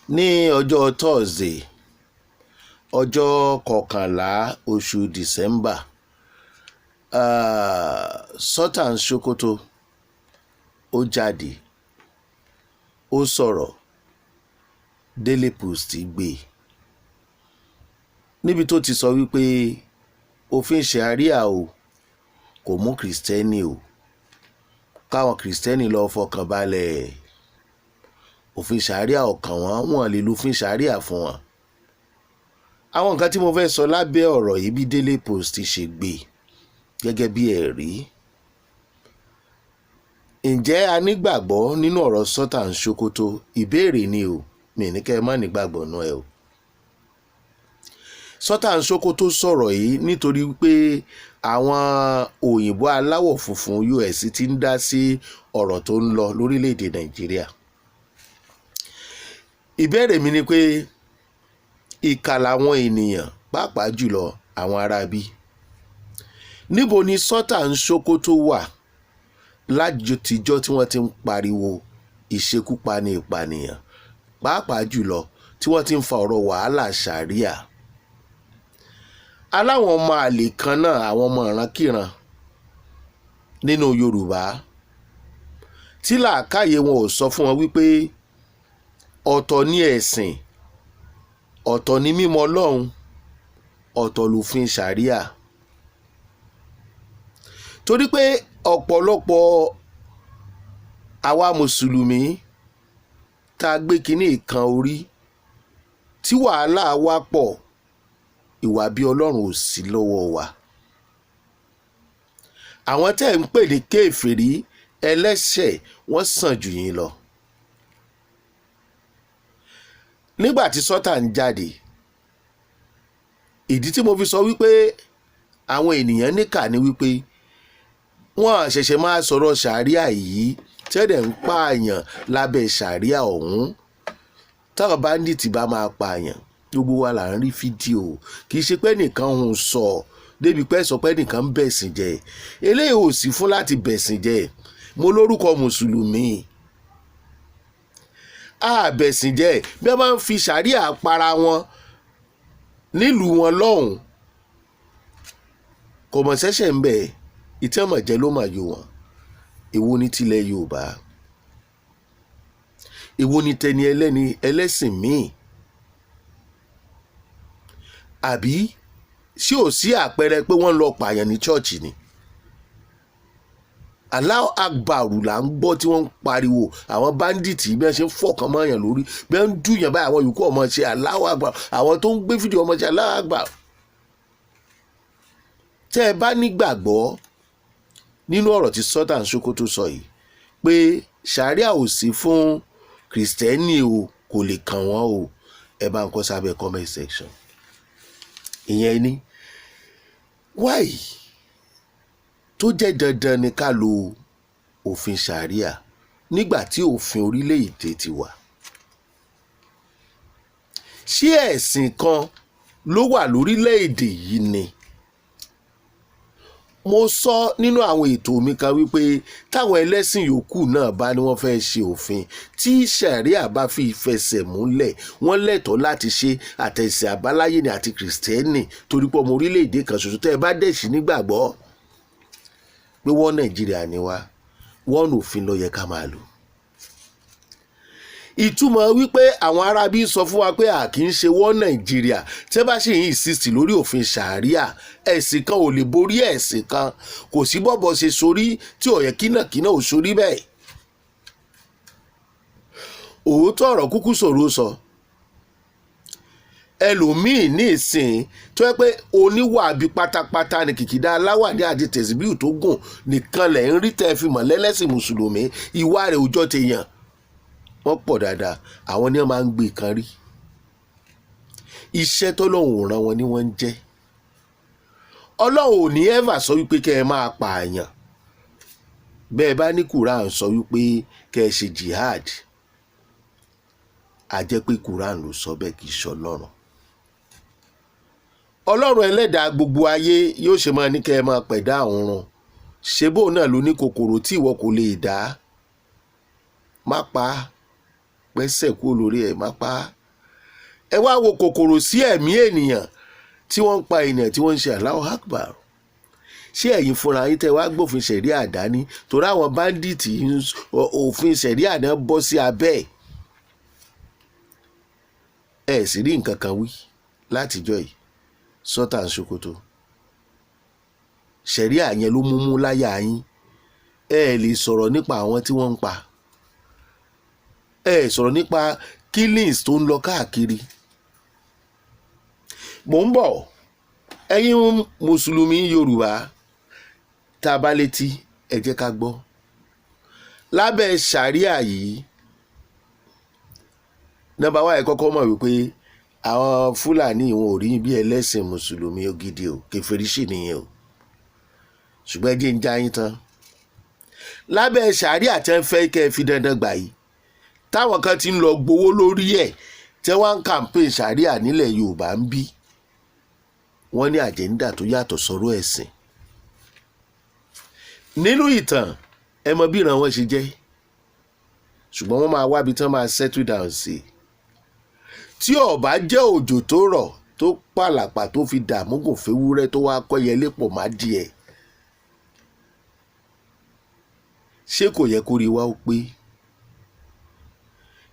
Ní ọjọ́ Thursday, ọjọ́ 11 oṣù December, Sultan Sokoto ó jáde, ó sọ̀rọ̀. Daily Post gbé e níbi tó ti sọ wípé òfin Sharia o kò mú Kristẹni o, káwọn Kristẹni lọ́ọ́ fọkàn balẹ̀, òfin Sharia ò kàn wọ́n, wọ́n lè lo òfin Sharia fún wọn. Àwọn nǹkan tí mo fẹ́ sọ lábẹ́ ọ̀rọ̀ yìí, bí Daily Post ṣe gbé gẹ́gẹ́ bí ẹ̀rí, ǹjẹ́ a nígbàgbọ́ nínú ọ̀rọ̀ Sultan Sokoto? Ìbéèrè ni o, mi ní kẹ́ ẹ má nígbàgbọ́ nú ẹ o. Sultan Sokoto sọ̀rọ̀ yìí nítorí pé àwọn òyìnbó aláwọ̀ funfun US ti ń dá sí ọ̀rọ̀ tó ń lọ lórílẹ̀‐èdè Nàìjíríà. Ìbéèrè mi ni pé ìkà làwọn ènìyàn, pàápàá jùlọ àwọn aráabí. Níbo ni Sultan Sokoto wà látijọ́ tí wọ́n ti ń pariwo ìṣekúpani, ìpànìyàn, pàápàá jùlọ tí wọ́n ti ń fa ọ̀rọ̀ wàhálà Sharia? Aláwọn ọmọ àlè kan náà, àwọn ọmọ ìrankíran nínú Yorùbá tí làákàyè wọn ò sọ fún wọn wípé ọ̀tọ̀ ní ẹ̀sìn, ọ̀tọ̀ ní mímọ̀ Ọlọ́run, ọ̀tọ̀ lòfin Sharia. Torí pé ọ̀pọ̀lọpọ̀ àwa mùsùlùmí tá a gbé kínní kan orí tí wàhálà wa pọ̀, ìwà bí Ọlọ́run ò sí lọ́wọ́ wa. Àwọn tẹ́ ń pè ní kèfèrí ẹlẹ́ṣẹ̀, wọ́n sàn jù yín lọ. Nígbà tí Sultan ń jáde, ìdí tí mo fi sọ wípé àwọn ènìyàn níkà ni wípé wọ́n ṣẹ̀ṣẹ̀ máa sọ̀rọ̀ Sharia yìí tẹ́lẹ̀ ń pààyàn lábẹ́ Sharia ọ̀hún. Táwọn bandit bá máa pààyàn, gbogbo wa là ń rí fídíò. Kì í ṣe pé nìkan ń sọ débi pé sọ pé nìkan ń bẹ̀sìn jẹ́. Eléyìí ò sí fún láti bẹ̀sìn jẹ́. Mo lórúkọ mùsùlùmí àbẹ̀sìn jẹ́. Bí wọ́n bá ń fi Sharia para wọn nílùú wọn lọ́hùn, kò mọ̀ sẹ́sẹ̀ ń bẹ̀. Ìtẹ́mọ̀jẹ́ ló mà yọ wọn. Èwo ní tilẹ̀ Yorùbá? Èwo ní tẹni ẹlẹ́ni ẹlẹ́sìn míì? Àbí ṣé ò sí àpẹẹrẹ pé wọ́n lọ pààyàn ní chọ́ọ̀chì ni? Allahu Akbar là ń gbọ́ tí wọ́n ń pariwo. Àwọn bandits, bí wọ́n ṣe ń fọ̀kàn mọ́yàn lórí, bí wọ́n ń dùyàn báyìí, àwọn yòókù ọmọ ṣe Allahu Akbar, àwọn tó ń gbé fídíò ọmọ ṣe Allahu Akbar. Tẹ́ ẹ bá nígbàgbọ́ nínú ọ̀rọ̀ tí Sultan Sokoto sọ yìí pé Sharia ò sí fún Kristẹni o, kò lè kàn wọ́n o, ẹ bá ń kọ sábẹ́ comment section. Ìyẹn ni why tó jẹ́ dandan ni ká lo òfin Sharia nígbà tí òfin orílẹ̀-èdè ti wà. Ṣé ẹ̀sìn kan ló wà lórílẹ̀-èdè yìí ni? Mo sọ nínú àwọn ètò mi kan wípé táwọn ẹlẹ́sìn yòókù náà bá ní wọ́n fẹ́ ṣe òfin tí Sharia bá fi fẹsẹ̀ múlẹ̀, wọ́n lẹ́tọ̀ọ́ láti ṣe, àtẹ̀sìn àbáláyé ni àti Kìrìsìtẹ́nì, torí pé ọmọ orílẹ̀-èdè kan ṣoṣo. Tẹ́ ẹ bá dẹ̀ sí nígbàgbọ́ pé wọ́n Nàìjíríà ni wá, wọ́n òfin ló yẹ ká máa lò. Ìtumọ̀ wípé àwọn arábí sọ fún wa pé a kì í ṣe wọ́n Nàìjíríà, tí wọ́n bá sì ń insist lórí òfin Sharia, ẹ̀sìn kan ò lè borí ẹ̀sìn kan. Kò sí bọ́bọ̀ ṣe sorí tí ò yẹ kínàkínà ò sorí bẹ́ẹ̀. Òótọ́ ọ̀rọ̀ kúkú ṣòro sọ. Ẹlòmíì ní ìsìn tó yẹ pé oníwàbí pátápátá ni, kìkìdá aláwàdí àti tẹ̀síbíù tó gùn nìkan lẹ̀ ń rí tẹ́ fi mọ̀ lẹ́lẹ́sìn mùsùlùmí, ìwà rẹ̀ òjọ́ tèèyàn. Wọ́n pọ̀ dáadáa. Àwọn ni wọ́n máa ń gbé kan rí iṣẹ́ tọ́lọ́hún ò rán wọn ni wọ́n ń jẹ́. Ọlọ́run ò ní ever sọ wípé kẹ́ ẹ máa pààyàn. Bẹ́ẹ̀ bá ní Quran sọ wípé kẹ́ ẹ ṣe jihad, a jẹ́ pé Quran ló sọ bẹ́ẹ̀, kì í ṣe Ọlọ́run. Ọlọ́run ẹlẹ́dàá gbogbo ayé yóò ṣe máa ní kẹ́ ẹ máa pẹ̀dá àwọn run? Ṣé bóun náà ló ní kòkòrò tí ìwọ kò lè dá má pa á? Pẹ́sẹ̀ kúrò lórí ẹ̀, má pa á. Ẹ wá wo kòkòrò sí ẹ̀mí ènìyàn tí wọ́n ń pa ènìyàn, tí wọ́n ń ṣe Allahu Akbar. Ṣé ẹ̀yin fúnra yín tẹ́ wá gbófin ṣẹ̀ríà dání, torí àwọn bandit, òfin ṣẹ̀ríà náà bọ́ sí abẹ́ ẹ̀, ẹ̀ sì rí nǹkan kan wí látijọ́ yìí? Sultan Sokoto, ṣẹ̀ríà yẹn ló mú mú láyà yín. Ẹ lè sọ̀rọ̀ nípa àwọn tí wọ́n ń pa, ẹ sọ̀rọ̀ nípa killings tó ń lọ káàkiri. Mò ń bọ̀. Ẹ̀yin mùsùlùmí Yorùbá, tá a bá létí, ẹ jẹ́ ká gbọ́. Lábẹ́ ṣàríà yìí, number one, ẹ kọ́kọ́ mọ̀ wípé àwọn Fúlàní, wọn ò rí bí ẹlẹ́sìn mùsùlùmí gidi o, kèfèrí sì nìyẹn o. Ṣùgbọ́n ẹ jẹ́ ń já yín tán. Lábẹ́ ṣàríà tẹ́ ń fẹ́ kẹ́ ẹ fi dandan gbà yìí, táwọn kan ti ń lọ gbowó lórí ẹ̀, tẹ́ wọ́n ń campaign ṣàríà nílẹ̀ Yorùbá ń bí, wọ́n ní agenda tó yàtọ̀ sọ́rọ̀ ẹ̀sìn. Nínú ìtàn, ẹ mọ bí ìran wọn ṣe jẹ́, ṣùgbọ́n wọ́n máa wábi tán máa settle down sí. Tí ó bá jẹ́ òjò tó rọ̀ tó pàlàpà tó fi dààmú gùn fẹ́wúrẹ́, tó wá kọ́yẹlé pọ̀ má díẹ̀, ṣé kò yẹ kó rí wa ó pé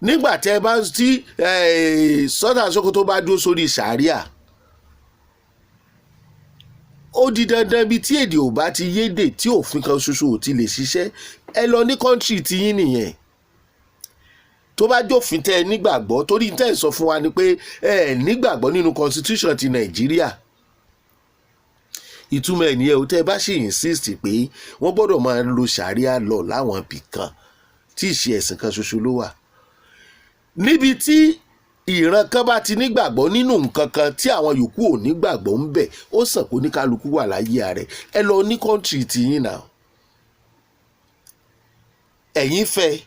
nígbà tẹ́ ẹ bá tí Sultan Sokoto bá dúró sórí sàríà, ó di dandan, bíi tí èdè ò bá ti yédè, tí òfin kan ṣoṣo ò ti lè ṣiṣẹ́, ẹ lọ ní country tiyín nìyẹn. Tó bá jófin tẹ́ ẹ nígbàgbọ́, torí tẹ́ ẹ sọ fún wa ni pé ẹ nígbàgbọ́ nínú constitution ti Nàìjíríà, ìtumọ̀ ẹ̀ nìyẹn o. Tẹ́ ẹ bá ṣì insist pé wọ́n gbọ́dọ̀ máa lo sharia law láwọn ibì kan tí ìṣe ẹ̀sìn kan ṣoṣo ló wà, níbi tí ìran kan bá ti nígbàgbọ́ nínú nǹkan kan tí àwọn yòókù ò nígbàgbọ́ ń bẹ̀, ó sàn kó ní kálukú wà láyé rẹ̀. Ẹ lọ ní country tiyín náà. Ẹ̀yin fẹ́,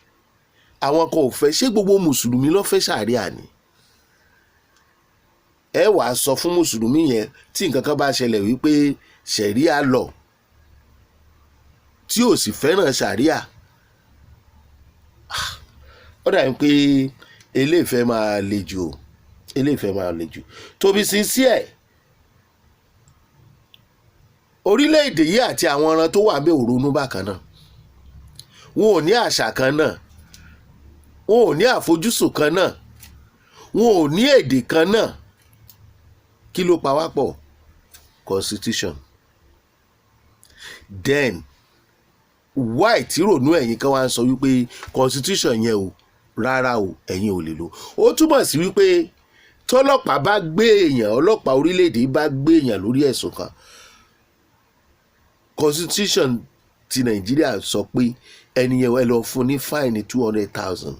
àwọn kan ò fẹ́. Ṣé gbogbo mùsùlùmí ló fẹ́ ṣàríà ni? Ẹ wàá sọ fún mùsùlùmí yẹn, tí nǹkan kan bá ṣẹlẹ̀ wípé ṣẹ̀ríà lọ, tí ò sì fẹ́ràn ṣàríà, ó dàbí pé eléyìí fẹ́ máa le jù o, eléyìí fẹ́ máa le jù. To be sincere, orílẹ̀-èdè yìí àti àwọn ọ̀ràn tó wà bẹ́ẹ̀ ò ronú bákan náà. Wọn ò ní àṣà kan náà, wọn ò ní àfojúsùn kan náà, wọn ò ní èdè kan náà. Kí ló pa wá pọ̀? Constitution. Then why tí rònú ẹ̀yin kan wá ń sọ wípé constitution yẹn o, rárá o, ẹ̀yin ò lè lò ó? Túmọ̀ sí wípé tọ́lọ́pàá bá gbé èèyàn, ọlọ́pàá orílẹ̀-èdè bá gbé èèyàn lórí ẹ̀sùn kan, constitution ti Nàìjíríà sọ pé ẹni yẹn, ẹ lọ fún ní fine 200,000.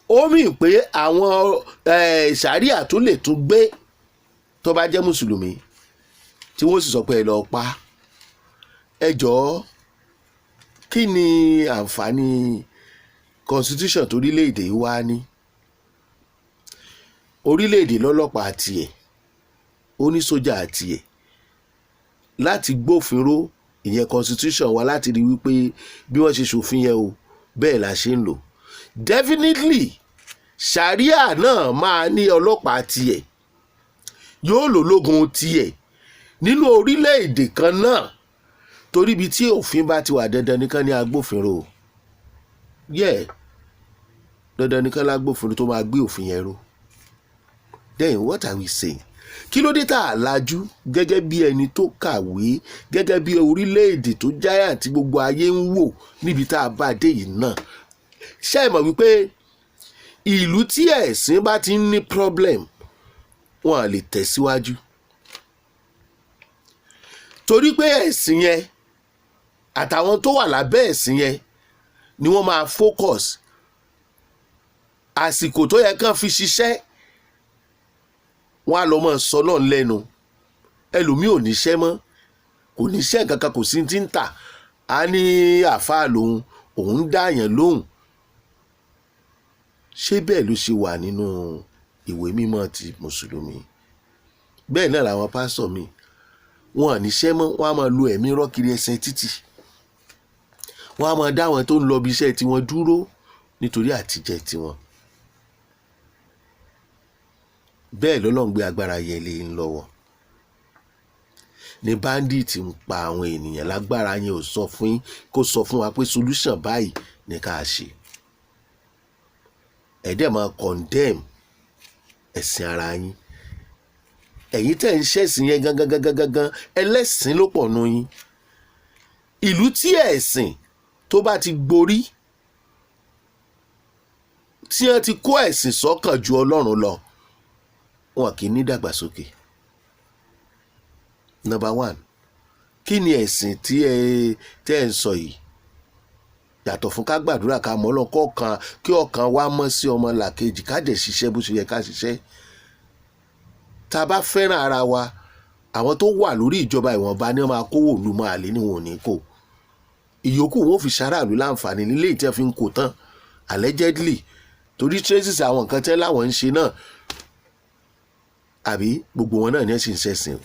Ó mì pé àwọn sàríà tó lè tún gbé, tó bá jẹ́ mùsùlùmí, tí wọ́n sì sọ pé ẹ lọ pa. Ẹ jọ̀ọ́, kí ni àǹfààní constitution torílẹ̀-èdè yìí wá ní? Orílẹ̀-èdè lọ́lọ́pàá tiẹ̀, ó ní sójà tiẹ̀ láti gbófinró. Ìyẹn constitution wa, láti rí wípé bí wọ́n ṣe ṣòfin yẹn o, bẹ́ẹ̀ la ṣe ń lò. Definitely, sharia náà máa ní ọlọ́pàá tiẹ̀, yóò lò lógun tiẹ̀ nínú orílẹ̀-èdè kan náà, torí ibi tí òfin bá ti wà, dandan nìkan ní agbófinró yẹ, dandan nìkan lágbófinró tó máa gbé òfin yẹn ró. Then what are we saying? Kí ló dé tá a lajú gẹ́gẹ́ bí ẹni tó kàwé, gẹ́gẹ́ bí orílẹ̀-èdè tó giant tí gbogbo ayé ń wò níbi tá a bá dé yìí náà? Ṣé ẹ mọ̀ wípé ìlú tí ẹ̀sìn bá ti ń ní problem, wọn à lè tẹ̀síwájú, torí pé ẹ̀sìn yẹn àtàwọn tó wà lábẹ́ ẹ̀sìn yẹn ni wọ́n máa focus. Àsìkò tó yẹ kán fi ṣiṣẹ́, wọ́n á lọ mọ́ sọ náà lẹ́nu. Ẹlòmíì ò níṣẹ́ mọ́, kò níṣẹ́ kankan, kò sí ti ń tà á ní àáfàá lòun, òun ń dáàyàn lóhùn. Ṣé bẹ́ẹ̀ ló ṣe wà nínú ìwé mímọ́ ti mùsùlùmí? Bẹ́ẹ̀ náà làwọn pásítọ̀ mi, wọn ò níṣẹ́ mọ́, wọ́n á máa lo ẹ̀mí rọ́ kiri ẹsẹ̀ títì, wọ́n á máa dá àwọn tó ń lọ ibi iṣẹ́ tiwọn dúró nítorí àtijẹ tiwọn. Bẹ́ẹ̀ lọ́lọ́run gbé agbára yẹn lé ń lọ́wọ́ ní bandit ń pa àwọn ènìyàn. Lágbára yẹn ò sọ fún yín, kó sọ fún wa pé solution báyìí ní ká ṣe. Ẹ̀ dẹ̀ máa condemn ẹ̀sìn ara yín. Ẹ̀yin tẹ̀ ń ṣẹ̀sìn yẹn gangan gangan gangan, ẹlẹ́sìn ló pọ̀ nù yín. Ìlú tí ẹ̀sìn tó bá ti gborí, tí wọ́n ti kó ẹ̀sìn sọ́kàn ju Ọlọ́run lọ, wọn kì í ní dàgbàsókè. Number one, kí ni ẹ̀sìn tí ẹ tẹ́ ẹ ń sọ yìí yàtọ̀ fún ká gbàdúrà, ká mọ̀ Ọlọ́run, kọ́kàn kí ọkàn wa mọ́ sí ọmọ làkejì, ká dẹ̀ ṣiṣẹ́ bó ṣe yẹ ká ṣiṣẹ́? Tá a bá fẹ́ràn ara wa, àwọn tó wà lórí ìjọba, ìwọ̀nba ni wọ́n máa kówó òlu mọ́ àlè ní wọn ò ní kó ìyókù, wọn ò fi ṣaráàlú láǹfààní nílé ìtẹ́ fi ń kó tán, allegedly, torí traces àwọn nǹkan tẹ́ láwọn ń ṣe náà, àbí gbogbo wọn náà ní ẹ̀sìn ṣẹ̀sìn o?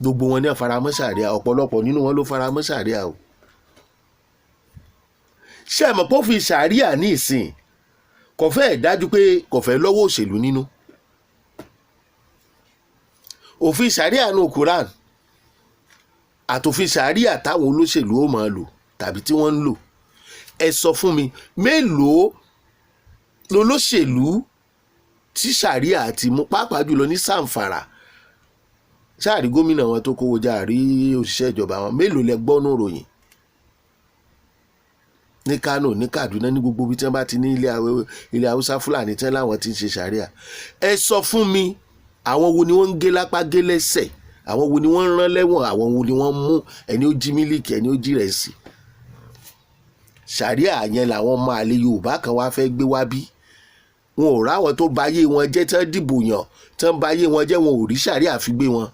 Gbogbo wọn ní àfaramọ́ sàríà, ọ̀pọ̀lọpọ̀ nínú wọn ló faramọ́ sàríà o. Ṣé ẹ mọ̀ pé ó fi sàríà ní ìsìn kò fẹ́ dájú pé kò fẹ́ lọ́wọ́ òṣèlú nínú òfin sàríà nù Quran àtòfin sàríà táwọn olóṣèlú ó máa lò tàbí tí wọ́n ń lò? Ẹ sọ fún mi, mélòó lolóṣèlú tí sàríà ti mú, pàápàá jùlọ ní Zamfara? Sáàrí gómìnà wọn tó kówó já, àrí òṣìṣẹ́ ìjọba wọn, mélòó lẹ gbọ́ nù ròyìn ní Kano, ní Kaduna, ní gbogbo ibi tí wọ́n bá ti ní ilẹ̀ Haúsá Fúlàní tí wọ́n láwọn ti ń ṣe sàríà? Ẹ sọ fún mi, àwọn wo ni wọ́n ń gé lápá, gé lẹ́sẹ̀? Àwọn wo ni wọ́n ń rán lẹ́wọ̀n? Àwọn wo ni wọ́n mú? Ẹni ó jí mílíkì, ẹni ó jí rẹsì, sàríà yẹn làwọn ọmọ àlè Yorùbá kan wá fẹ́ gbé wá bí. Wọn ò ráwọn tó bayé wọn jẹ́ tán dìbò yàn tán bayé wọn jẹ́, wọn ò rí sàríà fi gbé wọn.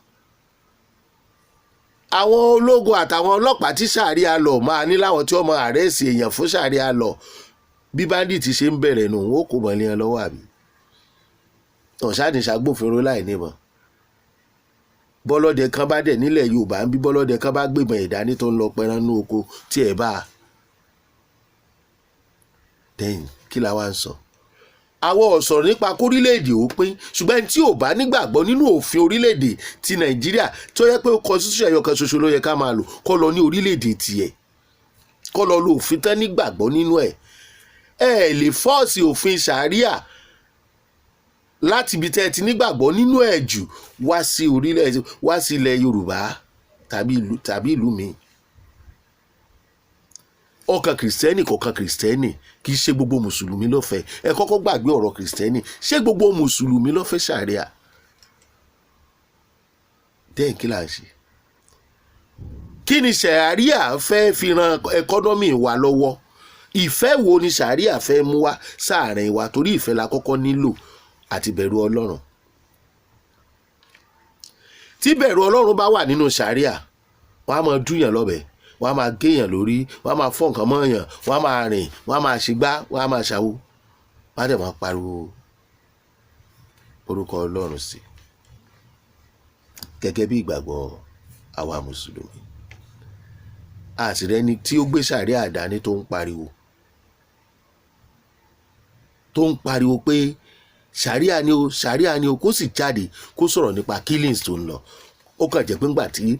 Àwọn ológun àtàwọn ọlọ́pàá tí sàríà lọ máa ní láwọn tí wọ́n mọ arrest èèyàn fún sàríà lọ, bí bandit ṣe ń bẹ̀rẹ̀ nù, wọn ò kó mọ̀ ní wọn lọ́wọ́, àbí ọ̀sáàdì ṣàgbófinró láì níbọn. Bọ́lọ́dẹ kan bá dẹ̀ nílẹ̀ Yorùbá ń bí, bọ́lọ́dẹ kan bá gbébọn ìdání tó ń lọ pẹran ní oko tí ẹ̀ bá a dẹ́yìn, kí la wá ń sọ? Àwọn ò sọ̀rọ̀ nípa kórílẹ̀-èdè ó pín, ṣùgbọ́n ẹni tí ò bá nígbàgbọ́ nínú òfin orílẹ̀-èdè ti Nàìjíríà, tó yẹ pé constitution ẹyọ kan ṣoṣo ló yẹ ká máa lò, kó lọ ní orílẹ̀-èdè tiẹ̀, kó lọ lo òfin tán nígbàgbọ́ nínú ẹ̀. Ẹ lè force òfin sàríà láti ibi tẹ́ ẹ ti nígbàgbọ́ nínú ẹ̀ jù wá sí orílẹ̀, wá sí ilẹ̀ Yorùbá tàbí ìlú míì. Ọkàn Kìrìsìtẹ́nì kọ̀ọ̀kan, Kìrìsìtẹ́nì kì í ṣe gbogbo Mùsùlùmí ló fẹ́. Ẹ kọ́kọ́ gbàgbé ọ̀rọ̀ Kìrìsìtẹ́nì, ṣé gbogbo Mùsùlùmí ló fẹ́ ṣàríà? Dẹ́n kí là ń ṣe? Kí ni ṣàríà fẹ́ fi ran economy wa lọ́wọ́? Ìfẹ́ wo ni ṣàríà fẹ́ mú wá sáàrin wa? Torí ìfẹ́ la kọ́kọ́ nílò àti bẹ̀rù Ọlọ́run. Tí bẹ̀rù Ọlọ́run bá wà nínú ṣàríà, wọ́n á máa dúyàn lọ́bẹ̀, wọ́n á máa géèyàn lórí, wọ́n á máa fọ́ nǹkan mọ́yàn, wọ́n á máa rìn, wọ́n á máa ṣègbà, wọ́n á máa ṣàwo, wọ́n á dẹ̀ máa pariwo orúkọ Ọlọ́run sí gẹ́gẹ́ bí ìgbàgbọ́ àwa Mùsùlùmí. Àtìrẹ́ni tí ó gbé ṣàríà dání tó ń pariwo pé ṣàríà ni o, ṣàríà ni o, kó sì jáde kó sọ̀rọ̀ nípa killings tó ń lọ. Ó kàn jẹ́ pé ńgbà tí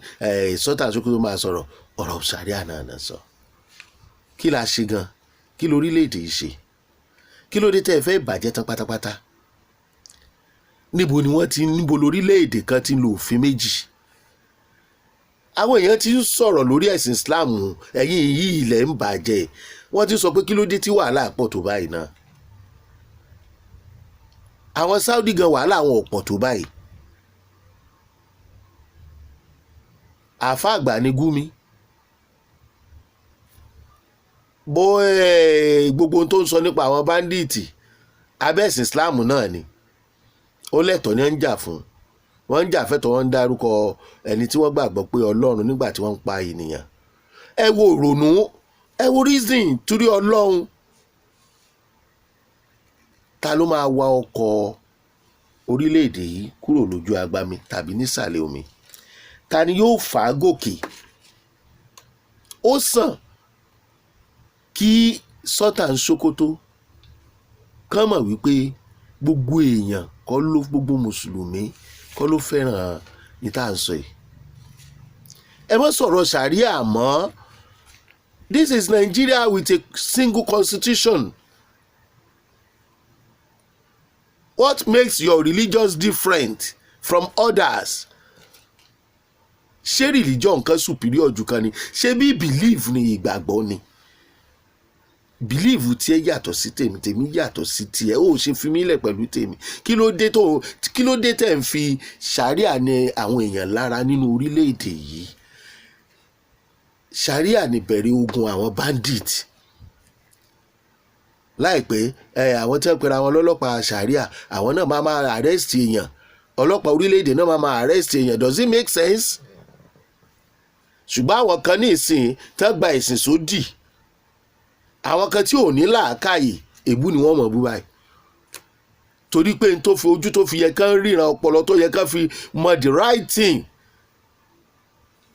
Sultan Sokoto máa sọ̀rọ̀, ọ̀rọ̀ ṣàríà náà náà sọ. Kí la ṣe gan? Kí lórílẹ̀‐èdè yìí ṣe? Kí ló dé tẹ́ ẹ fẹ́ bàjẹ́ tán pátápátá? Níbo ni wọ́n ti, níbo lórílẹ̀‐èdè kan ti ń lo òfin méjì? Àwọn èèyàn ti ń sọ̀rọ̀ lórí ẹ̀sìn Islam, ẹ̀yìn yìí ilẹ̀ ń bàjẹ́. Wọ́n ti sọ pé kí ló dé tí wàhálà pọ̀ tó báyìí náà? Àwọn Saudi gan, wàhálà àwọn ò pọ̀ tó báyìí. Àáfàá àgbà ní Gumi bó gbogbo ohun tó ń sọ nípa àwọn bandits abẹ́sìn Islam náà ni ó lẹ́tọ̀ọ́ ní ń jà fún. Wọ́n ń jà fẹ́tọ̀ọ́, wọ́n ń dárúkọ ẹni tí wọ́n gbàgbọ́ pé Ọlọ́run nígbà tí wọ́n ń pa ènìyàn. Ẹ wo ìrònú, ẹ wo reason torí Ọlọ́run. Ta ló máa wa ọkọ̀ orílẹ̀-èdè yìí kúrò lójú agbami tàbí nísàlẹ̀ omi? Ta ni yóò fà á gòkè? Ó sàn kí Sultan Sokoto kàn mọ̀ wípé Gbogbo èèyàn kọ́ ló, gbogbo mùsùlùmí kọ́ ló fẹ́ràn ní tá à ń sọ yìí. Ẹ má sọ̀rọ̀ sàríà mọ́. This is Nigeria with a single constitution. What makes your religions different from others? Ṣé religion kan superior jù kan ni? Ṣé bí belief ni, ìgbàgbọ́ ni? Belief tiẹ̀ yàtọ̀ sí tèmi, tèmi yàtọ̀ sí tiẹ̀. Ó ṣe fi mí lẹ̀ pẹ̀lú tèmi. Kí ló dé tẹ̀ ń fi sàríà ní àwọn èèyàn lára nínú orílẹ̀-èdè yìí? Sàríà ní bẹ̀rẹ̀ ogun àwọn bandit láìpẹ́. Ẹ àwọn tí wọ́n pera wọn lọ́lọ́pàá sàríà, àwọn náà máa máa arrest èèyàn. Ọlọ́pàá orílẹ̀-èdè náà máa máa arrest èèyàn. Does it make sense? Ṣùgbọ́n àwọn kan ní ìsìn tán gba ìsìn sódì, àwọn kan tí ò ní làákàyè, èbú ni wọ́n mọ̀ bú báyìí, torí pé n tó fi ojú tó fi yẹ kán ríran, ọpọlọ tó yẹ kán fi mọ the right thing,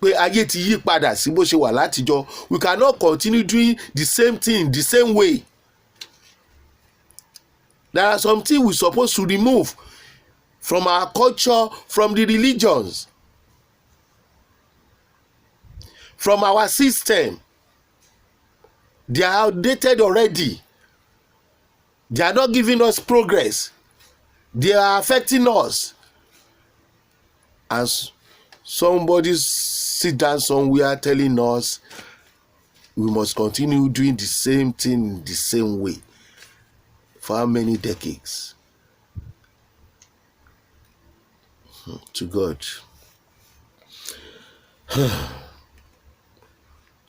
pé ayé ti yí padà sí bó ṣe wà látijọ́. We cannot continue doing the same thing the same way. There are some things we suppose to remove from our culture, from the religions, from our system. They are outdated already. They are not giving us progress. They are affecting us. And somebody sit down somewhere telling us we must continue doing the same thing the same way for how many decades? To God.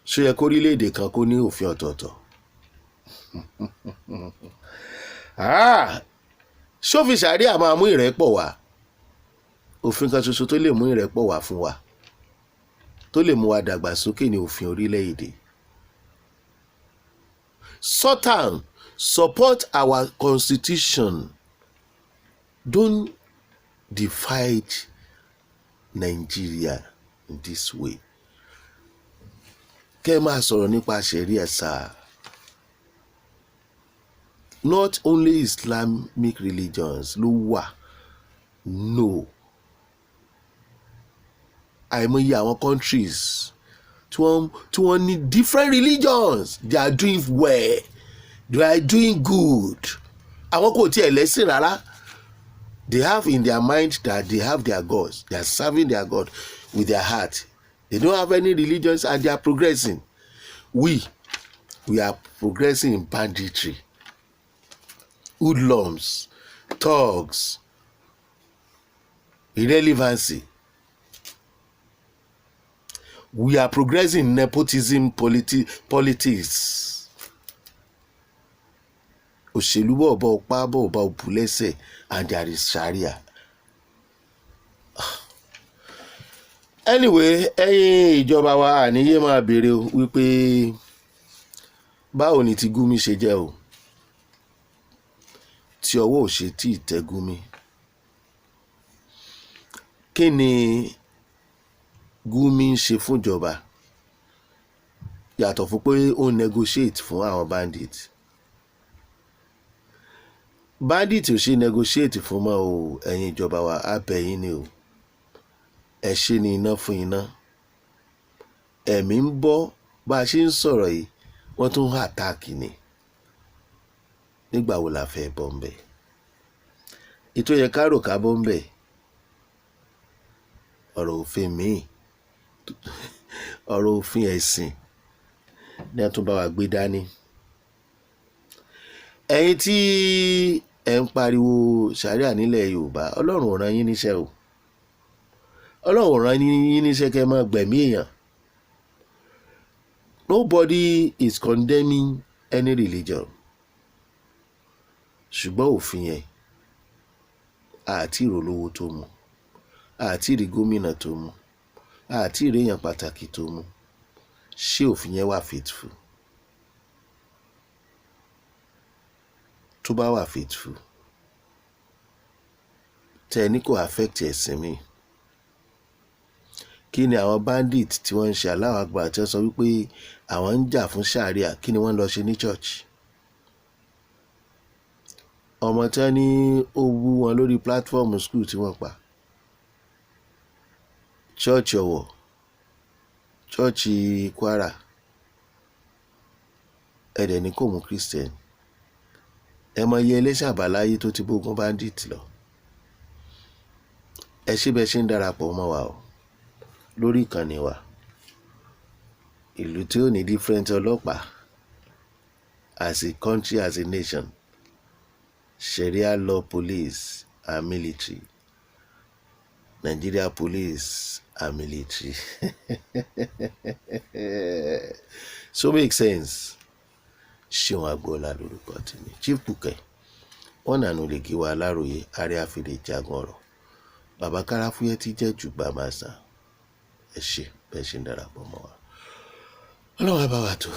Ṣó yẹ kó orílẹ̀-èdè kan kó ní òfin ọ̀tọ̀ọ̀tọ̀? Ah! Ṣófin sàríà máa mú ìrẹ́pọ̀ wá? Òfin kan ṣoṣo tó lè mú ìrẹ́pọ̀ wá fún wa, tó lè mú wa dàgbàsókè ní òfin orílẹ̀-èdè. Sultan, support our constitution. Don't divide Nigeria in this way. Kẹ́ ẹ máa sọ̀rọ̀ nípa ṣẹ̀ríà sáà, not only Islamic religions ló wà. No, àìmọye àwọn countries tí wọ́n ní different religions, they are doing well, they are doing good. Àwọn kò tiẹ̀ lẹ́sìn rárá. They have in their mind that they have their gods. They are serving their God with their heart. They don't have any religions and they are progressing. We are progressing in banditry, hoodlums, thugs, irrelevancy. We are progressing in nepotism, politics, òṣèlú, bọ̀ọ̀bọ̀ pa bọ̀ọ̀bọ̀ òbú lẹ́sẹ̀, and there is sharia. Anyway, ẹ̀yin ìjọba wa, àníyé máa béèrè o wípé báwo ni ti Gumi ṣe jẹ́ o, tí ọwọ́ ò ṣe tí ì tẹ Gumi? Kí ni Gumi ń ṣe fúnjọba yàtọ̀ fún pé ó negotiate fún àwọn bandit? Bandit ò ṣe negotiate fún mọ́ o. Ẹ̀yin ìjọba wa, á bẹ̀ yín ni o. Ẹ ṣe ní iná fún iná. Ẹ̀mí ń bọ́ bá a ṣe ń sọ̀rọ̀ yìí, wọ́n tún ń attack ni. Nígbà wo la fẹ́ bọ́ ń bẹ̀? Ètò yẹ ká rò ká bọ́ ń bẹ̀. Ọ̀rọ̀ òfin míì, ọ̀rọ̀ òfin ẹ̀sìn ní a tún bá wa gbé dání. Ẹ̀yin tí ẹ̀ ń pariwo sàríà nílẹ̀ Yorùbá, Ọlọ́run ò rán yín níṣẹ́ o. Ọlọ́run ò rán yín níṣẹ́ kẹ́ ẹ máa gbẹ̀mí èèyàn. Nobody is condemning any religion, ṣùgbọ́n òfin yẹn, àti ìrólówó tó mú, àti ìrí gómìnà tó mú, àti ìrèyàn pàtàkì tó mú. Ṣé òfin yẹn wà faithful? Tó bá wà faithful, tẹ́ ẹ ní kò affect ẹ̀sìn mi, kí ni àwọn bandit tí wọ́n ń ṣe Allahu Akbar, tí wọ́n sọ wípé àwọn ń jà fún sharia, kí ni wọ́n lọ ṣe ní church? Ọmọ tí wọ́n ní ó wú wọn lórí platform school tí wọ́n pa, church Ọ̀wọ̀, church Kwara, ẹ̀dẹ̀ ní kò mú Christian. Ẹ mọ iye ẹlẹ́sìn àbáláyé tó ti bógun bandit lọ. Ẹ ṣé bẹ́ẹ̀ ṣe ń darapọ̀ mọ́ wa o lórí ìkànnì wa. Ìlú tí ó ní different ọlọ́pàá, as a country, as a nation, Sharia law, police and military, Nigeria police and military. So make sense. Ṣéun Agboola lórúkọ tèmi, Chief Bukẹ wọn nànú lè kí wa aláròye ààrẹ àfìlè jagun ọ̀rọ̀ bàbá káráfúyẹ́ tí jẹ́ jùgbà máa sàn. Ẹ ṣé bẹ́ẹ̀ ṣe ń darapọ̀ mọ́ wa. Ọlọ́run á bá wa tó.